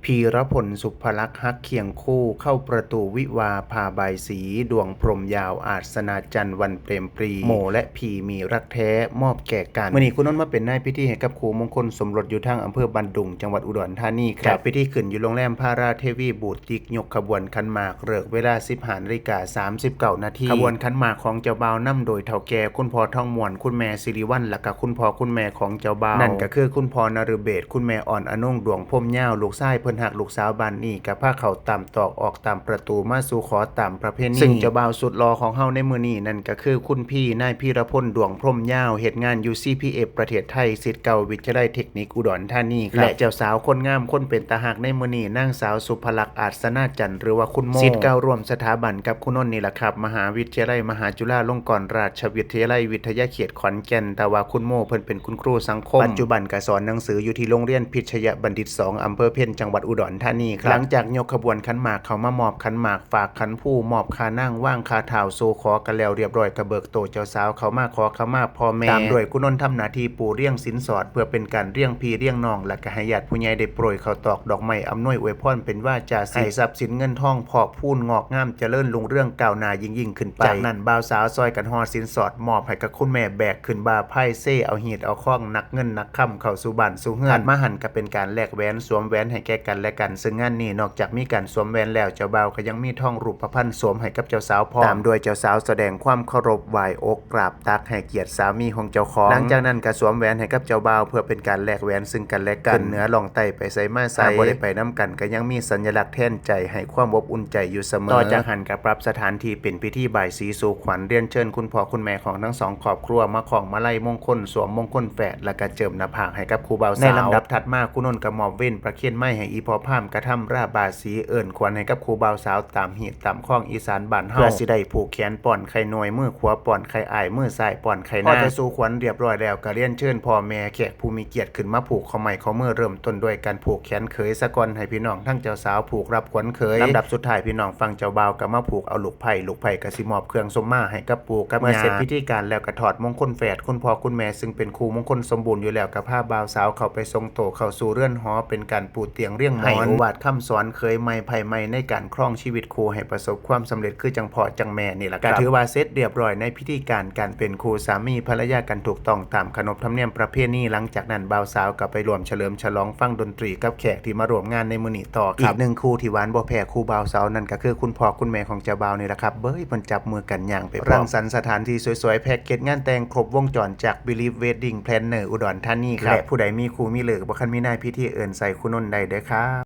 ພີລະພົນ ສຸພະລັກ ຮັກຄຽງຄູ່ ເຂົ້າປະຕູວິວາ ພາບາຍສີ ດວງພົມຍາວ ອາດສະນາຈັນ ວັນເປຣມປຣີ ໂມ ແລະ ພີ ມີຮັກແທ້ ມອບແກ່ກັນ. ມື້ນີ້ຄູນົນມາເປັນນາຍພິທີໃຫ້ກັບຄູ່ມົງຄົນສົມລົດຢູ່ທາງອຳເພີບ້ານດຸງ ຈັງຫວັດອຸດອນທານີ ຈັດພິທີຂຶ້ນຢູ່ໂຮງແຮມພາລາເທວີບູຕິກ ຍົກຂະບວນຂັນໝາກ ເລີກເວລາສິບຫ້ານາລິກາສາມສິບເກົ້ານາທີ. ຂະບວນຂັນໝາກຂອງເຈົ້າບ່າວນຳໂດຍເຖົ້າແກ່ ຄຸນພໍ່ທອງມ່ວນ ຄຸນແມ່ສິລິວັນ ແລະ ກະຄຸນພໍ່ຄຸນແມ່ຂອງເຈົ້າບ່າວ ນັ້ນກະຄືຄຸນພໍ່ນະລະເບດ ຄຸນແມ່ອ່ອນອະນົງ ດວງພົມຍາວ ລູກຊາຍເພິ່ນຮັກລູກສາວບ້ານນີ້ ກະພາເຂົ້າຕາມຕອກອອກຕາມປະຕູມາສູ່ຂໍຕາມປະເພນີ. ຊຶ່ງເຈົ້າບ່າວສຸດຫຼໍ່ຂອງເຮົາໃນມື້ນີ້ນັ້ນກະຄືຄຸນພີ ນາຍພີລະພົນ ດວງພົມຍາວ ເຮັດງານຢູ່ ຊີພີເອັຟ ປະເທດໄທ ສິດເກົ່າວິທະຍາໄລເທັກນິກອຸດອນທານີ ແລະ ເຈົ້າສາວຄົນງາມຄົນເປັນຕາຮັກໃນມື້ນີ້ ນາງສາວ ສຸພະລັກ ອາດສະນາຈັນ ຫຼືວ່າຄຸນໂມ ສິດເກົ່າຮ່ວມສະຖາບັນກັບຄູນົນນີ້ລະຄັບ ມະຫາວິທະຍາໄລມະຫາຈຸລາລົງກອນລາຊະວິທະຍາໄລ ວິທະຍາເຂດຂອນແກ່ນ ແຕ່ວ່າຄຸນໂມເພິ່ນເປັນຄຸນຄູສັງຄົມ ປັດຈຸບັນກະສອນໜັງສືຢູ່ທີ່ໂຮງຮຽນພິດຊະຍະບັນດິດສອງ ອຳເພີເພັນ ຈັງຫວັດອຸດອນທານີ. ຫຼັງຈາກຍົກຂະບວນຂັນໝາກເຂົ້າມາມອບຂັນໝາກ ຝາກຂັນພູ ມອບຂ້ານາງ ວາງຂ້າທ້າວ ສູ່ຂໍກັນແລ້ວຮຽບຮ້ອຍ ກະເບີກໂຕເຈົ້າສາວເຂົ້າມາຂໍຂະມາພໍ່ແມ່ ຕາມດ້ວຍຄູນົນທຳໜ້າທີ່ປູ່ລຽງສິນສອດ ເພື່ອເປັນການລຽງພີ່ລຽງນ້ອງ ແລະ ກະໃຫ້ຍາດຜູ້ໃຫຍ່ໄດ້ໂປຣຍເຂົ້າຕອກດອກໄມ້ ອຳນວຍອວຍພອນເປັນວາຈາສິດ ໃຫ້ຊັບສິນເງິນທອງພອກພູນງອກງາມຈະເລີນຮຸ່ງເຮືອງກ້າວໜ້າຍິ່ງໆຂຶ້ນໄປ. ຈາກນັ້ນບ່າວສາວຊ່ອຍກັນຫໍ່ສິນສອດ ມອບໃຫ້ກັບຄຸນແມ່ ແບກຂຶ້ນບ່າພາຍເຊ ເອົາຮີດເອົາຄອງ ໜັກເງິນໜັກຄຳເຂົ້າສູ່ບ້ານສູ່ເຮືອນ. ຖັດມາຫັ້ນກະເປັນການແລກແຫວນ ສວມແຫວນໃຫ້ແກ່ກັນແລະກັນ ຊຶ່ງງານນີ້ນອກຈາກມີການສວມແຫວນແລ້ວ ເຈົ້າບ່າວກະຍັງມີທອງຮູບປະພັນສວມໃຫ້ກັບເຈົ້າສາວພ້ອມ ຕາມດ້ວຍເຈົ້າສາວສະແດງຄວາມເຄົາລົບ ໄຫວ້ອົກກາບຕັກໃຫ້ກຽດສາມີຂອງເຈົ້າຂອງ. ຫຼັງຈາກນັ້ນກະສວມແຫວນໃຫ້ກັບເຈົ້າບ່າວ ເພື່ອເປັນການແລກແຫວນຊຶ່ງກັນແລະກັນ ຂຶ້ນເໜືອລ່ອງໃຕ້ໄປໃສມາໃສ ຫາກບໍ່ໄດ້ໄປນຳກັນກະຍັງມີສັນຍະລັກແທນໃຈໃຫ້ຄວາມອົບອຸ່ນໃຈຢູ່ສະເໝີ. ຕໍ່ຈາກຫັ້ນກະປັບສະຖານທີ່ເປັນພິທີບາຍສີສູ່ຂວັນ ລຽນເຊີນຄຸນພໍ່ຄຸນແມ່ຂອງທັງສອງຄອບຄົວມາຄ້ອງມາໄລມົງຄົນ ສວມມົງຄົນແຝດ ແລະກະເຈີມໜ້າຜາກໃຫ້ກັບຄູ່ບ່າວສາວ. ໃນລຳດັບຖັດມາ ຄູນົນກະມອບເວນປະເຄນໄມ້ໃຫ້ອີ່ພໍ່ພາມກະທຳລາບາສີ ເອີ້ນຂວັນໃຫ້ກັບຄູ່ບ່າວສາວຕາມຮີດຕາມຄອງອີສານບ້ານເຮົາ ເພື່ອຊິໄດ້ຜູກແຂນປ້ອນໄຂ່ໜ່ວຍ ມືຂວາປ້ອນໄຂ່ອ້າຍ ມືຊ້າຍປ້ອນໄຂ່ນາງ. ພໍແຕ່ສູ່ຂວັນຮຽບຮ້ອຍແລ້ວ ກະລຽນເຊີນພໍ່ແມ່ແຂກຜູ້ມີກຽດຂຶ້ນມາຜູກຂໍ້ໄມ້ຂໍ້ມື ເລີ່ມຕົ້ນດ້ວຍການຜູກແຂນເຂີຍສາກ່ອນ ໃຫ້ພີ່ນ້ອງທັງເຈົ້າສາວຜູກຮັບຂວັນເຂີຍ. ລຳດັບສຸດທ້າຍພີ່ນ້ອງຝັ່ງເຈົ້າບ່າວກະມາຜູກເອົາລູກໃພ້ ລູກໃພ້ກະຊິມອບເຄື່ອງສົມມາໃຫ້ກັບປູ່ກັບຍ່າ. ເມື່ອເສັດພິທີການແລ້ວກະຖອດມົງຄົນແຝດ ຄຸນພໍ່ຄຸນແມ່ຊຶ່ງເປັນຄູ່ມົງຄົນສົມບູນຢູ່ແລ້ວ ກະພາບ່າວສາວເຂົ້າໄປສົ່ງໂຕເຂົ້າສູ່ເຮືອນຫໍ ເປັນການປູຕຽງລຽງໝອນ ໃຫ້ໂອວາດຄຳສອນເຂີຍໃໝ່ໃພ້ໃໝ່ໃນການຄອງຊີວິດຄູ່ໃຫ້ປະສົບຄວາມສຳເລັດຄືຈັ່ງພໍ່ຈັ່ງແມ່ນີ້ລະຄັບ. ກະຖືວ່າເສັດຮຽບຮ້ອຍໃນພິທີການການເປັນຄູ່ສາມີພັນລະຍາກັນຖືກຕ້ອງຕາມຂະໜົບທຳນຽມປະເພນີ. ຫຼັງຈາກນັ້ນບ່າວສາວກະໄປຮ່ວມສະເຫຼີມສະຫຼອງຟັງດົນຕຣີກັບແຂກທີ່ມາຮ່ວມງານໃນມື້ນີ້ຕໍ່. ອີກໜຶ່ງຄູ່ທີ່ຫວານບໍ່ແພ້ຄູ່ບ່າວສາວນັ້ນກະຄືຄຸນພໍ່ຄຸນແມ່ຂອງເຈົ້າບ່າວນີ້ລະຄັບ. ເບີຍ ເພິ່ນຈັບມືກັນຍ່າງໄປພ້ອມ ລັງສັນສະຖານທີ່ສວຍໆ ແພັກເກັດງານແຕ່ງຄົບວົງຈອນຈາກ Believe Wedding Planner ອຸດອນທານີ ແລະຜູ້ໃດມີຄູ່ມີເລີກບໍ່ທັນມີນາຍພິທີເອີ້ນໃສ່ຄູນົນໄດ້ເດີຄັບ.